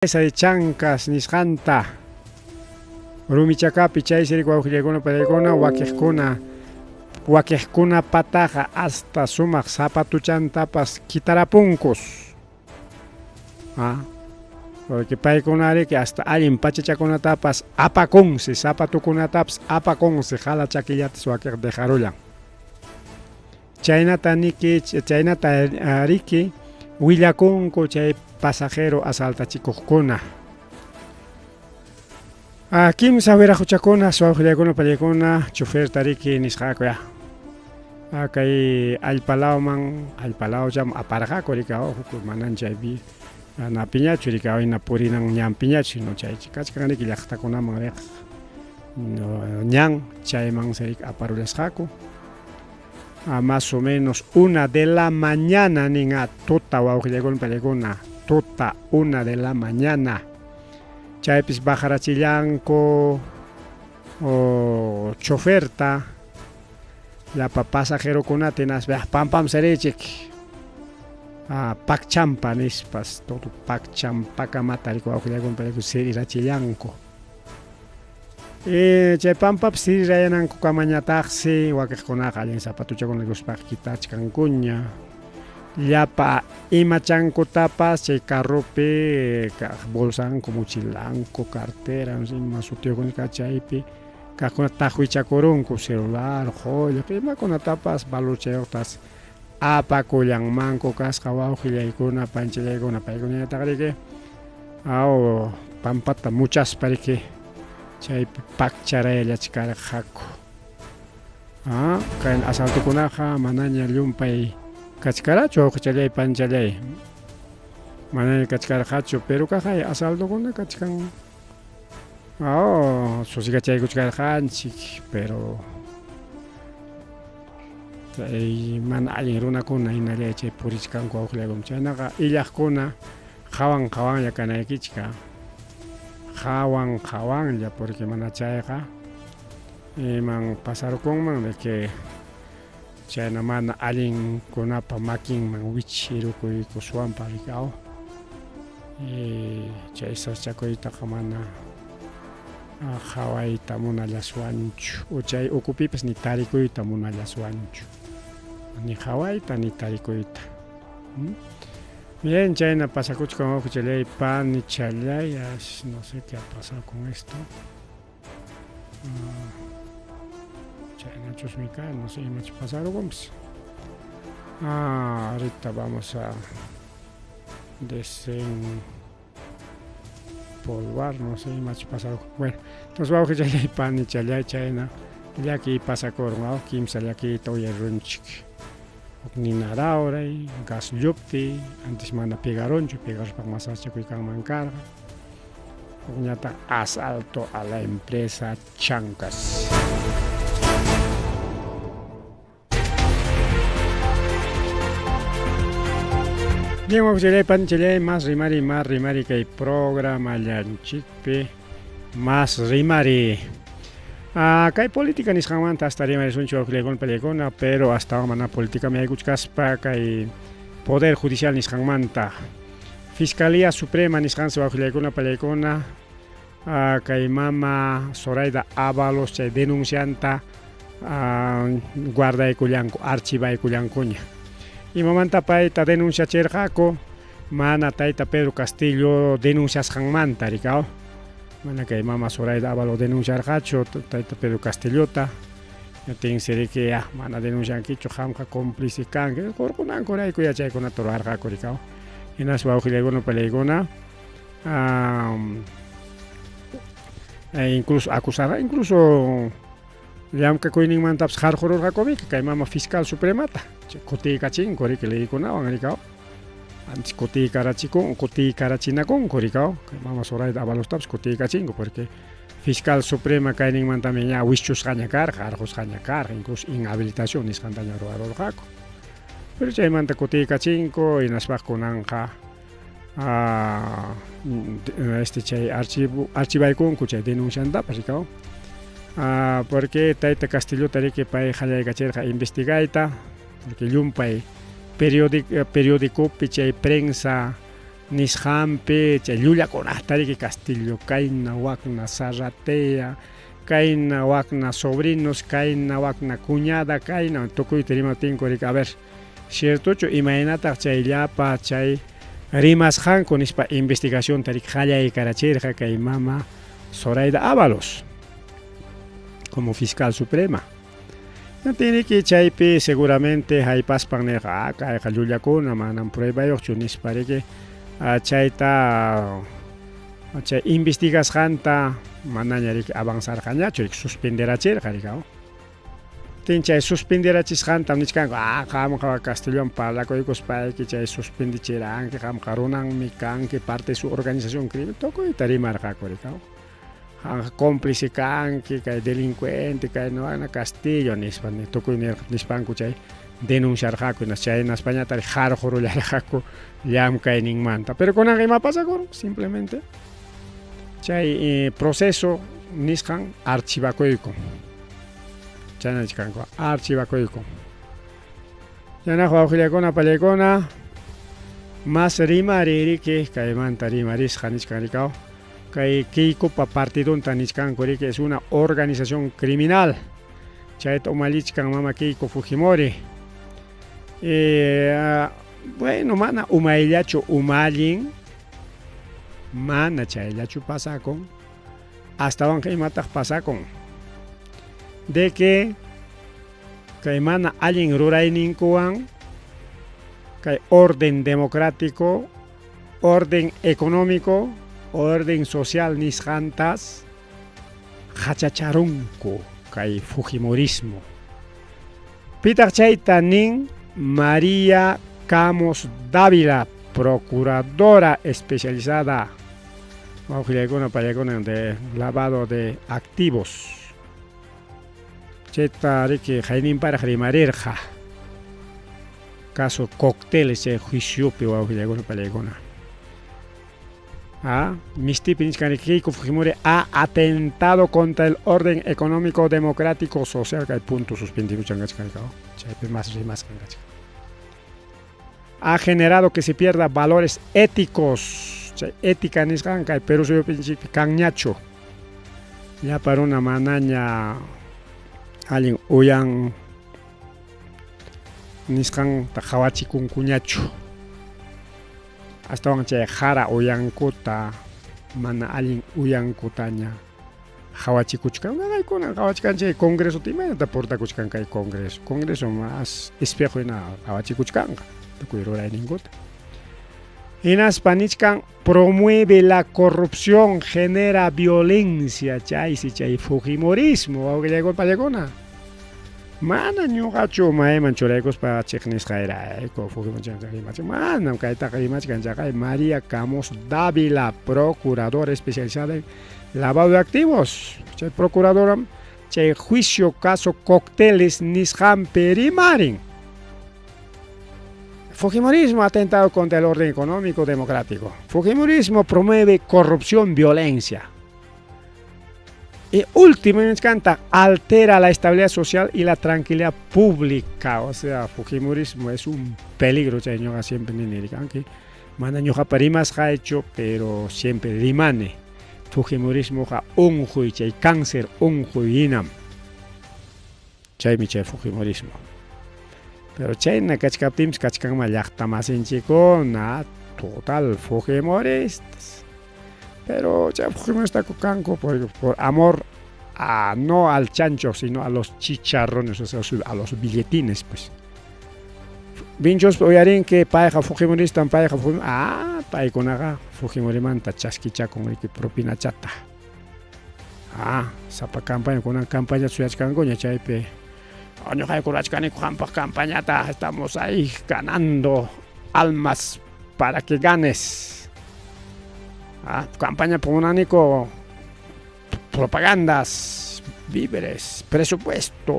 Chay Chankas nisqanta Rumichakapi chaysi riki wawqillaykuna panaykuna wakiqkuna wakiqkunapataqa hasta sumaq zapatuchantapas kitarapunkus. Ah, porque paykuna riki hasta allin pachachakunatapas apakunsi, zapatukunatapas apakunsi, jala chakillatas wakiq dejarullan. Chaynata niki, chaynata riki willakunku chay pasajero asaltachikuqkuna. Ah, kimsa wiraquchakuna, suwawqillaykuna, pallaykuna, choferta riki nisqaku ya. Ah, kay allpalawman, allpalawcham aparqaku riki, huk manan chaypi napiñachu riki, hina purinan ñanpiñachu, sino chay kachkan riki llaqtakunaman riq ñan, chaymansi riki aparullasqaku. A más o menos una de la mañana nin a tuta wawqillaykuna pallaykuna tuta una de la mañana chaypis bajarachillanku o choferta llapa pasajerokunata hinaspa pampam siriychik a pakchampa nispas todo pakchampakamata riki wawqillaykuna pallaykuna sirirachillanku. Chay pampapi sirirayanankunkamañataqsi wakiqkunaqa allin zapatuchakuna rikuspaqa kitachkankuña. Llapa imachankutapas chay carropi kaq bolsanku, mochilanku, cartera, ima sutiyuqkuna chaypi kaqkuna taqwichakurunku celular, qullqi, imakunatapas valorchayuqtas apakullanmanku kasqa wawqillaykuna, panchillaykuna, paykunañataq riki aw pampata muchaspa riki chaypi pakcharayallachkarqaku. Ah, kay asaltokunaqa manaña llumpay kachkarachu wawqichallay, panchallay. Manaña kachkarqachu, pero kaqay asaltokuna kachkan. Oh, susigachaykuchkarqanchik, pero chay mana allin runakuna hinalla chay purichkanku wawqillaykum. Chaynaqa illaqkuna qawan qawanlla kanaykichik, qawan qawanlla, porque mana chayqa iman pasarukunman de que chayna mana allinkunapa makinman wichirukuykuswanpas riki aw. Chay sasachakuytaqa mana qhawayta munallaswanchu o chay ukupipas ni tarikuyta munallaswanchu. Ni qhawayta ni tarikuyta. Bien, chayna pasakuchkan wawqichallay, panichallay, no sé qué ha pasado con esto. Chaynachusmi kan, no sé imachus pasarukunpas. Ah, ahorita vamos a desempolvar, no sé imachus pasarukun. Bueno, entonces wawqichallay, panichallay, chayna llakiy pasakurun, aw, kimsa llakiyta uyarirunchik. Huk nina rawray, gas lluptiy, antes mana pegarunchu, pegaruspaqa mas sasachakuy kanman karqa. Hukñataq asalto a la empresa Chancas. Bien, wawqillay, panichallay, más rimari, más rimari kay programallanchikpi, más rimari. Ah, kay política nisqanmanta hasta rimarisunchik wawqillaykuna, pallaykuna, pero astawan mana políticaman yaykuchkaspa kay Poder Judicial nisqanmanta. Fiscalía Suprema nisqansi wawqillaykuna, pallaykuna, ah, kay mama Zoraida Ávalos chay denuncianta ah, guardaykullanku, archivaykullankuña. Imamanta payta denunciachirqaku? Mana tayta Pedro Castillo denunciasqanmanta, rikaw. Mana kay mama Zoraida Ávalos denunciarqachu tayta Pedro Castillota. Tinsi riki ya, mana denunciankichu, qamqa cómplice kanki. Qurqunankurayku yachaykunata ruwarqaku, rikaw. Hinaspa wawqillaykuna, pallaykuna, incluso acusarqa, incluso llamkakuyninmantapas qarqururqaku kay mama fiscal supremata. Kutiykachinku riki leykunawan, rikaw. Antes kutiykarachikun, kutiykarachinakunku, rikaw. Kay mama Zoraida Avalostapas kutiykachinku porque fiscal suprema kayninmantami ña wischusqaña karqa, qarqusqaña karqa, incluso inhabilitación nisqantaña ruwarurqaku. Pero chaymanta kutiykachinku, hinaspa kunanqa este chay archivo archivaykunku chay denunciantapas, rikaw. Porque tayta Castillota riki pay qallaykachirqa investigayta, porque llumpay periódico periodicopi chay prensa. Nisqanpi chay llullakunata riki Castillo kayna wakna Zarratea kayna wakna sobrinos kayna wakna cuñada kayna tukuyta rimaptinku riki a ver ciertochu imaynataq chay llapa chay rimasqanku nispa investigacionta riki qallaykarachirqa kay mama Zoraida Ávalos como fiscal suprema. Hinaptinriki chaypi seguramente haypaspan nirqa, ah, kayqa llullakuna, manam pruebayuqchu nispa riki chayta chay investigasqanta manaña riki avanzarqañachu riki suspenderachirqa riki. Tin chay suspenderachisqantam nichkanku, ah, qamqa Castillowan parlakuykuspayki chay suspendichiranki, qamqa runanmi kanki, parte de su organización criminal, tukuyta rimarqaku riki. Qamqa cómplice kanki, kay delincuente, kay no Castillo nispa tukuy nispanku chay denunciarqaku, chaynaspañataq qarqurullarqaku llamkayninmanta. Pero kunanqa ima pasakurun? Simplemente chay proceso nisqan archivakuykun. Chayna nichkanku, archivakuykun. Chaynaqa wawqillakuna, pallaykuna, mas rimaririki kaymanta rimarisqa nichkan rikaw. Kay Keikopa partidonta nichkanku riki es una organización criminal. Chayta umallichkan mama Keiko Fujimori. Bueno, mana umayllachu umallin, mana chayllachu pasakun, astawanqa imataq pasakun? De que kay mana allin rurayninkuwan kay orden democrático, orden económico, orden social nisqantas qachacharunku kay fujimorismo. Pitaq chayta nin? María Camos Dávila, procuradora especializada wawqillaykuna pallaykuna de lavado de activos. Chayta riki qayninparaq rimarirqa. Caso cócteles chay juiciopi wawqillaykuna pallaykuna. Ah, mistipi nichkan riki Keiko Fujimori ha atentado contra el orden económico democrático social kay punto suspendido kachkan chaypi mas rimasqan kachkan. Ha generado que se pierda valores éticos. Chay ética nisqan kay Perú suyupinchikpi kanñachu. Llapa runa manaña allin uyan nisqanta qawachikunkuñachu. Astawan chay qara uyankuta mana allin uyankutaña qawachikuchkan. Nanaykuna qawachkan chay congresota imaynata portakuchkan kay congreso. Congreso mas espejo hina qawachikuchkanqa tukuy rurayninkuta. Hinaspa nichkan promueve la corrupción, genera violencia, chaysi chay fujimorismo, wawqillaykuna pallakuna. Mana ñuqachu mayman churaykuspa chiqnisqayrayku Fujimori manam kaytaqa rimachkan chaqay María Camos Dávila, procuradora especializada en lavado de activos. Chay procuradora chay juicio caso cócteles nisqanpi rimarin. Fujimorismo ha atentado contra el orden económico democrático. Fujimorismo promueve corrupción, violencia. Y último, me encanta, altera la estabilidad social y la tranquilidad pública. O sea, Fujimorismo es un peligro. Chay ñuqa siempre nini, aunque mana ñuqapa rimasqa hecho, pero siempre rimane. Fujimorismo qa unquy, chay cáncer unquy hinam. Chaymi chay Fujimorismo. Pero chayna kachkaptinpis kachkanman llaqta masinchikkuna total fujimoristas. Pero chay fujimoristaku kanku por amor a no al chancho, sino a los chicharrones, o sea, a los billetines, pues. Vinchospa uyarinki payqa fujimoristam, payqa fujimorista, ah, paykunaqa fujimorimanta chaskichakun riki propinachata. Ah, sapa campaña kunan campaña suyachkankuña chaypi. Ñuqayku rurachkaniku qampaq campañata, estamos ahí ganando almas para que ganes. Ah, campaña munaniku propagandas, víveres, presupuesto.